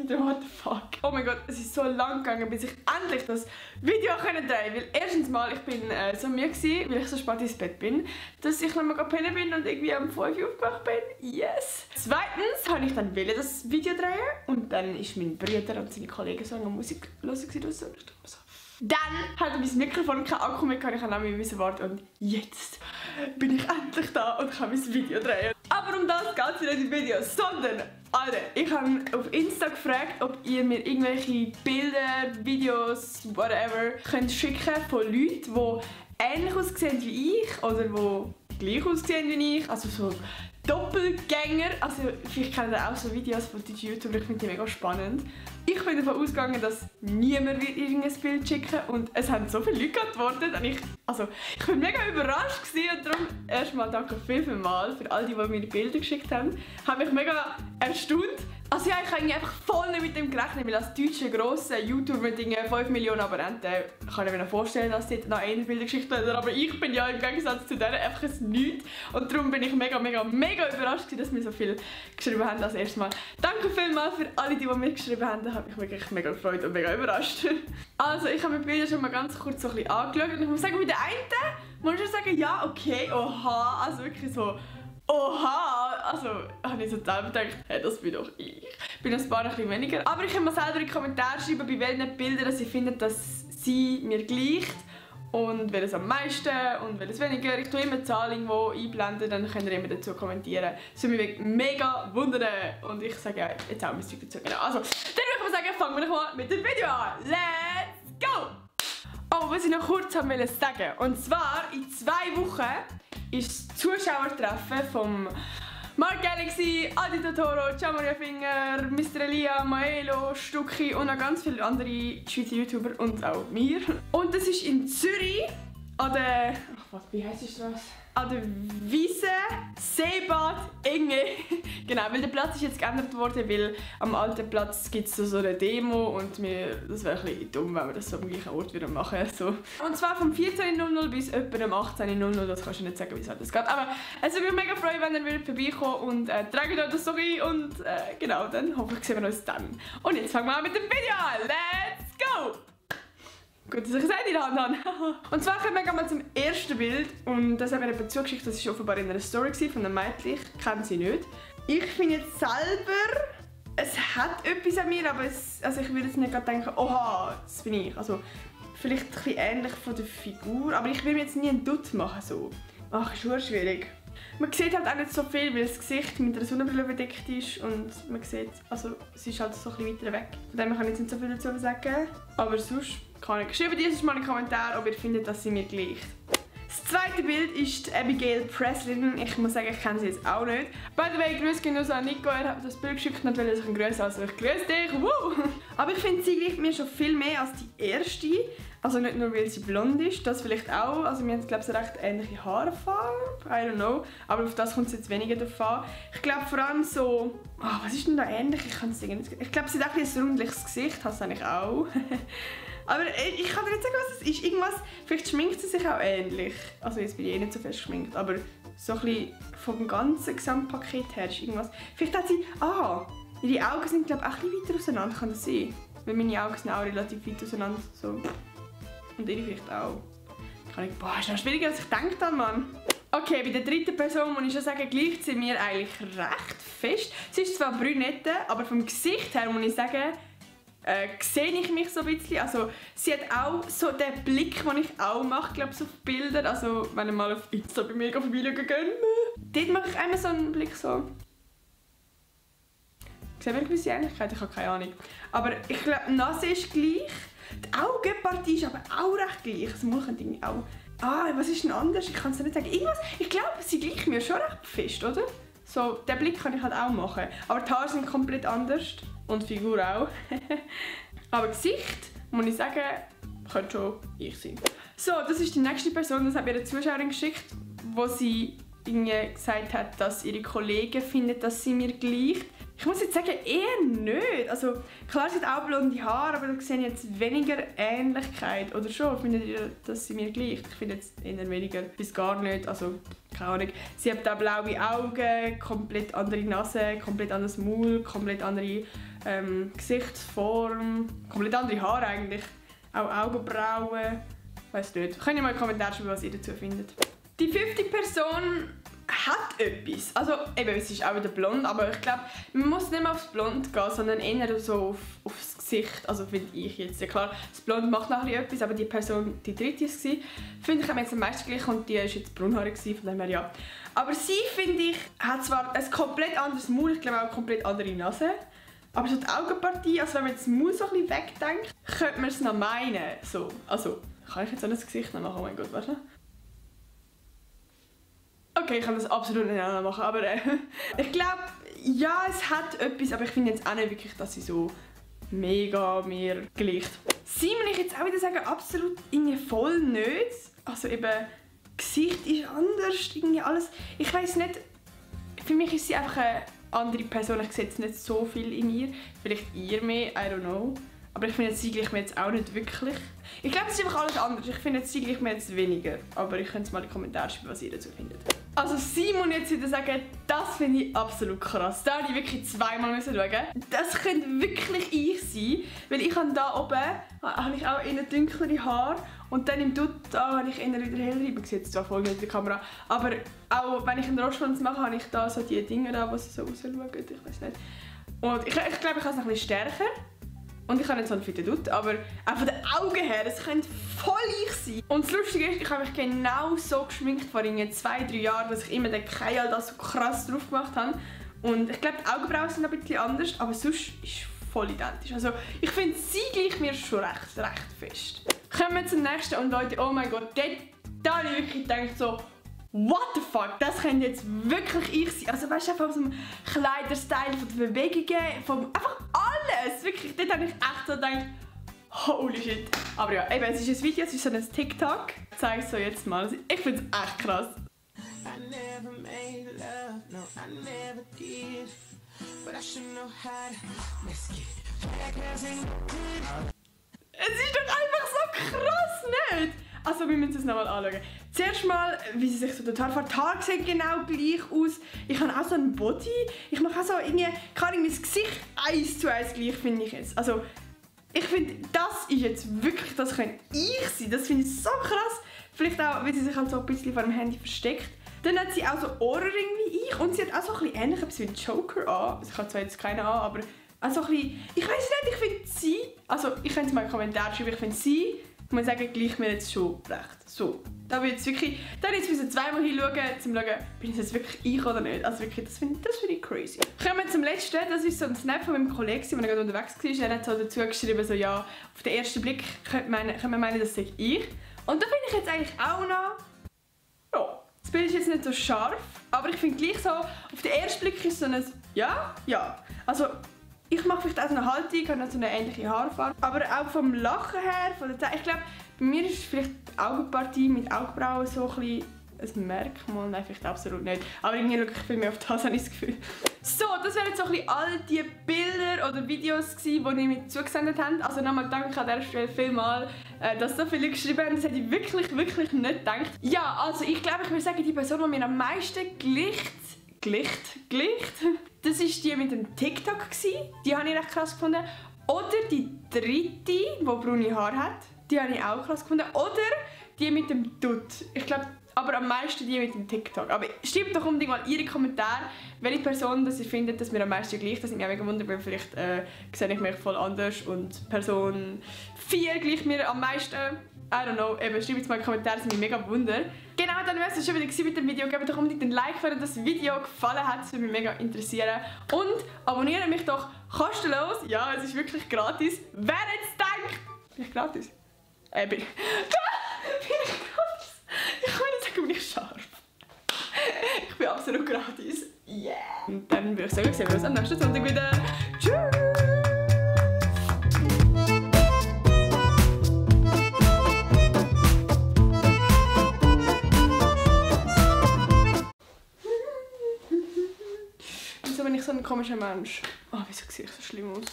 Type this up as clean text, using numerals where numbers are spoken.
wieder, what the fuck. Oh mein Gott, es ist so lang gegangen, bis ich endlich das Video drehen konnte. Weil erstens mal, ich bin so müde gewesen, weil ich so spät ins Bett bin, dass ich noch mal pennen bin und irgendwie um 5 Uhr aufgewacht bin. Yes! Zweitens habe ich dann das Video drehen und dann ist mein Bruder und seine Kollegen so an Musik hören draussen. Dann hatte mein Mikrofon kein Akku mehr, ich musste lange warten und jetzt bin ich endlich da und kann mein Video drehen. Aber um das geht es nicht im Video, sondern, Alter, ich habe auf Insta gefragt, ob ihr mir irgendwelche Bilder, Videos, whatever, könnt schicken von Leuten, die ähnlich aussehen wie ich oder die gleich aussehen wie ich, also so Doppelgänger. Also vielleicht kennt ihr auch so Videos von deutschen YouTubern, ich finde die mega spannend. Ich bin davon ausgegangen, dass niemand irgendein Bild schicken wird und es haben so viele Leute geantwortet und ich war mega überrascht gewesen und darum erstmal danke vielmals für all die mir Bilder geschickt haben. Ich habe mich mega erstaunt. Also ja, ich habe einfach voll nicht mit dem gerechnet, weil als deutscher grosser YouTuber mit 5 Millionen Abonnenten kann ich mir vorstellen, dass dort noch eine Bilder geschickt werden. Aber ich bin ja im Gegensatz zu denen einfach ein Nichts. Und darum bin ich mega überrascht, dass mir so viel geschrieben haben als erstes Mal. Danke vielmals für alle, die mir geschrieben haben. Das hat mich wirklich mega gefreut und mega überrascht. Also ich habe mir die Bilder schon mal ganz kurz so ein bisschen angeschaut. Und ich muss sagen, bei der einen muss ich schon sagen, ja, okay, oha, also wirklich so... Oha! Also, habe ich so gedacht, hey, das bin doch ich. Ich bin ein paar ein bisschen weniger. Aber ich kann mir selber in die Kommentare schreiben, bei welchen Bildern sie finden, dass sie mir gleicht. Und welches am meisten und welches weniger. Ich tue immer die Zahl irgendwo einblenden, dann könnt ihr immer dazu kommentieren. Das würde mich mega wundern. Und ich sage ja jetzt auch mein Zeug dazu. Genau. Also, dann würde ich mal sagen, fangen wir mal mit dem Video an. Let's go! Oh, was ich noch kurz sagen wollte. Und zwar, in 2 Wochen ist das Zuschauertreffen vom Mark Galaxy, Adi Totoro, Gianmaria Finger, Mr. Elia, Maelo, Stucki und noch ganz viele andere Schweizer YouTuber und auch mir. Und das ist in Zürich an der... Ach was, wie heisst die Straße? An der Wiese Seebad Enge. Genau, weil der Platz ist jetzt geändert worden, weil am alten Platz gibt es so eine Demo und das wäre ein bisschen dumm, wenn wir das so am gleichen Ort wieder machen. So. Und zwar vom 14.00 bis etwa um 18.00, das kannst du nicht sagen, wie das geht. Aber es würde mich mega freuen, wenn ihr vorbeikommt und tragt euch das so rein und genau, dann hoffentlich sehen wir uns dann. Und jetzt fangen wir an mit dem Video an. Let's go! Gut, dass ich es in der Hand habe. Und zwar kommen wir mal zum ersten Bild. Und das hat mir jemand zugeschickt, das war offenbar in einer Story von einem Mädchen. Ich kenne sie nicht. Ich finde jetzt selber, es hat etwas an mir, aber also ich würde jetzt nicht gerade denken, oha, das bin ich. Also vielleicht ein bisschen ähnlich von der Figur, aber ich will mir jetzt nie einen Dutt machen. So. Ach, ist schon schwierig. Man sieht halt auch nicht so viel, weil das Gesicht mit einer Sonnenbrille bedeckt ist und man sieht, also es ist halt so ein bisschen weiter weg. Von dem kann ich jetzt nicht so viel dazu sagen, aber sonst kann ich. Schreibt uns mal in den Kommentaren, ob ihr findet, dass sie mir gleicht. Das zweite Bild ist Abigail Breslin. Ich muss sagen, ich kenne sie jetzt auch nicht. By the way, grüß gehen an Nico, er hat das Bild geschickt und will sich grüßen, also ich grüße dich. Woo! Aber ich finde, sie gleicht mir schon viel mehr als die erste. Also nicht nur, weil sie blond ist, das vielleicht auch. Also wir haben, glaube ich, recht ähnliche Haarfarbe. I don't know. Aber auf das kommt es jetzt weniger davon an. Ich glaube vor allem so... Oh, was ist denn da ähnlich? Ich kann es nicht... Ich glaube, sie hat auch ein rundliches Gesicht. Hast du eigentlich auch. Aber ich kann dir nicht sagen, was es ist. Irgendwas... Vielleicht schminkt sie sich auch ähnlich. Also jetzt bin ich eh nicht so fest geschminkt. Aber so ein bisschen vom ganzen Gesamtpaket her ist irgendwas... Vielleicht hat sie... Ah! Ihre Augen sind, glaube ich, auch ein bisschen weiter auseinander. Kann das sein? Weil meine Augen sind auch relativ weit auseinander. So. Und ihre vielleicht auch. Boah, ist noch schwieriger als ich gedacht habe, Mann. Okay, bei der dritten Person muss ich schon sagen, gleicht sie mir eigentlich recht fest. Sie ist zwar brünette, aber vom Gesicht her muss ich sagen, sehe ich mich so ein bisschen. Also sie hat auch so den Blick, den ich auch mache, glaube ich, auf Bilder. Also wenn ihr mal auf Insta bei mir vorbeischauen könnt. Dort mache ich einmal so einen Blick so. Sehen wir eine gewisse Ähnlichkeit? Ich habe keine Ahnung. Aber ich glaube, die Nase ist gleich. Die Augenpartie ist aber auch recht gleich. Das Maul könnte irgendwie auch... Ah, was ist denn anders? Ich kann es nicht sagen. Irgendwas... Ich glaube, sie gleicht mir schon recht fest, oder? So, den Blick kann ich halt auch machen. Aber die Haare sind komplett anders. Und die Figur auch. Aber Gesicht, muss ich sagen, könnte schon ich sein. So, das ist die nächste Person. Das hat mir eine Zuschauerin geschickt, wo sie irgendwie gesagt hat, dass ihre Kollegen finden, dass sie mir gleicht. Ich muss jetzt sagen, eher nicht. Also klar, sie hat auch blonde Haare, aber da sehe ich jetzt weniger Ähnlichkeit. Oder schon, findet ihr, dass sie mir gleicht? Ich finde jetzt eher weniger bis gar nicht. Also, keine Ahnung. Sie hat auch blaue Augen, komplett andere Nase, komplett anderes Maul, komplett andere Gesichtsform, komplett andere Haare eigentlich. Auch Augenbrauen. Weiss nicht. Könnt ihr mal in die Kommentare schreiben, was ihr dazu findet. Die 50 Person hat etwas. Also eben, es ist auch wieder blond, aber ich glaube, man muss nicht mehr aufs Blond gehen, sondern eher so aufs Gesicht. Also finde ich jetzt. Ja klar, das Blond macht noch etwas, aber die Person, die dritte war, finde ich, haben jetzt am meisten gleich und die war jetzt braunhaarig, von dem her ja. Aber sie, finde ich, hat zwar ein komplett anderes Maul, ich glaube auch eine komplett andere Nase. Aber so die Augenpartie, also wenn man jetzt das Maul so ein bisschen wegdenkt, könnte man es noch meinen. So, also, kann ich jetzt auch das Gesicht noch machen? Oh mein Gott, weißt du? Okay, ich kann das absolut nicht machen, aber ich glaube, ja, es hat etwas, aber ich finde jetzt auch nicht wirklich, dass sie so mega mir gleicht. Sie muss ich jetzt auch wieder sagen, absolut irgendwie voll nicht. Also eben, Gesicht ist anders, irgendwie alles. Ich weiß nicht, für mich ist sie einfach eine andere Person, ich sehe jetzt nicht so viel in ihr. Vielleicht ihr mehr, I don't know. Aber ich finde, sie gleicht mir jetzt auch nicht wirklich. Ich glaube, es ist einfach alles anders. Ich finde, sie gleicht mir jetzt weniger. Aber ich könnte mal in die Kommentare schreiben, was ihr dazu findet. Also Simon jetzt wieder sagen, das finde ich absolut krass. Da musste ich wirklich zweimal schauen. Das könnte wirklich ich sein, weil ich habe da oben habe ich auch eher dunklere Haare und dann im Dutt da habe ich eher wieder hellere. Man sieht es zwar voll nicht in der Kamera, aber auch wenn ich einen Rostschwanz mache, habe ich da so die Dinge da, die so rausschauen. Ich weiß nicht. Und ich glaube, ich habe es noch ein bisschen stärker. Und ich habe nicht so einen fetten Dutt, aber auch von den Augen her, es könnte voll ich sein. Und das Lustige ist, ich habe mich genau so geschminkt vor 2-3 Jahren, dass ich immer den Keil da so krass drauf gemacht habe. Und ich glaube, die Augenbrauen sind ein bisschen anders, aber sonst ist voll identisch. Also ich finde, sie gleicht mir schon recht fest. Kommen wir zum nächsten und Leute, oh mein Gott, da habe ich wirklich gedacht so, what the fuck, das könnte jetzt wirklich ich sein. Also weißt du, einfach aus dem Kleiderstyle, von den Bewegungen, von einfach alles. Wirklich, dort habe ich echt so gedacht, holy shit. Aber ja, eben, es ist ein Video, es ist so ein TikTok. Ich zeige es so jetzt mal. Ich finde es echt krass. Es ist doch einfach so krass, nicht? Also wir müssen es nochmal anschauen. Zuerst mal, wie sie sich so total fährt. Die Haare sehen genau gleich aus. Ich habe auch so einen Body. Ich mache auch so irgendwie, kann ich mein Gesicht 1:1 gleich, finde ich jetzt. Also ich finde, das ist jetzt wirklich, das könnte ich sein. Das finde ich so krass. Vielleicht auch, weil sie sich halt so ein bisschen vor dem Handy versteckt. Dann hat sie auch so Ohrringe wie ich und sie hat auch so ein bisschen ähnlich etwas wie ein Joker an. Also ich habe zwar jetzt keinen an, aber also ein bisschen, ich weiß nicht, ich finde sie, also ich könnte es mal in die Kommentare schreiben, ich finde sie, ich muss sagen, gleich mir jetzt schon recht. So, da will jetzt wirklich, da jetzt müssen wir zweimal hinschauen, um zu schauen, bin ich jetzt wirklich ich oder nicht. Also wirklich, das finde ich crazy. Kommen wir zum letzten, das ist so ein Snap von meinem Kollegen, der gerade unterwegs war. Er hat so dazu geschrieben, so ja, auf den ersten Blick könnte man meinen, das sei ich. Und da finde ich jetzt eigentlich auch noch, ja, das Bild ist jetzt nicht so scharf, aber ich finde gleich so, auf den ersten Blick ist so ein, ja. Also, ich mache vielleicht auch so eine Haltung, habe so eine ähnliche Haarfarbe. Aber auch vom Lachen her, von der Zeit, ich glaube, bei mir ist vielleicht die Augenpartie mit Augenbrauen so ein bisschen ein Merkmal. Nein, vielleicht absolut nicht. Aber irgendwie schaue ich viel mehr auf das, habe ich das Gefühl. So, das wären jetzt so ein bisschen all die Bilder oder Videos gewesen, die ihr mir zugesendet habt. Also nochmal danke an dieser Stelle vielmals, dass so viele geschrieben haben. Das hätte ich wirklich nicht gedacht. Ja, also ich glaube, ich würde sagen, die Person, die mir am meisten gleicht, das war die mit dem TikTok. Die habe ich recht krass gefunden. Oder die dritte, die braune Haare hat. Die habe ich auch krass gefunden. Oder die mit dem Dutt. Ich glaube, aber am meisten die mit dem TikTok. Aber schreibt doch unbedingt mal Ihre Kommentare, welche Person das ihr findet, dass mir am meisten gleicht. Das ist mir mega wundern, weil vielleicht sehe ich mich voll anders und Person 4 gleicht mir am meisten. I don't know, eben, schreibt jetzt mal in die Kommentare, das mich mega wundern. Genau, dann wäre es schon wieder mit dem Video. Gebt doch unbedingt einen Like, wenn euch das Video gefallen hat, das würde mich mega interessieren. Und abonniert mich doch kostenlos. Ja, es ist wirklich gratis. Wer jetzt denkt, bin ich gratis? Bin ich gratis? Ich kann nicht sagen, bin ich scharf. Ich bin absolut gratis. Yeah! Und dann würde ich sagen, sehen wir uns am nächsten Sonntag wieder. Tschüss! Wieso bin ich so ein komischer Mensch? Oh, wieso sehe ich so schlimm aus?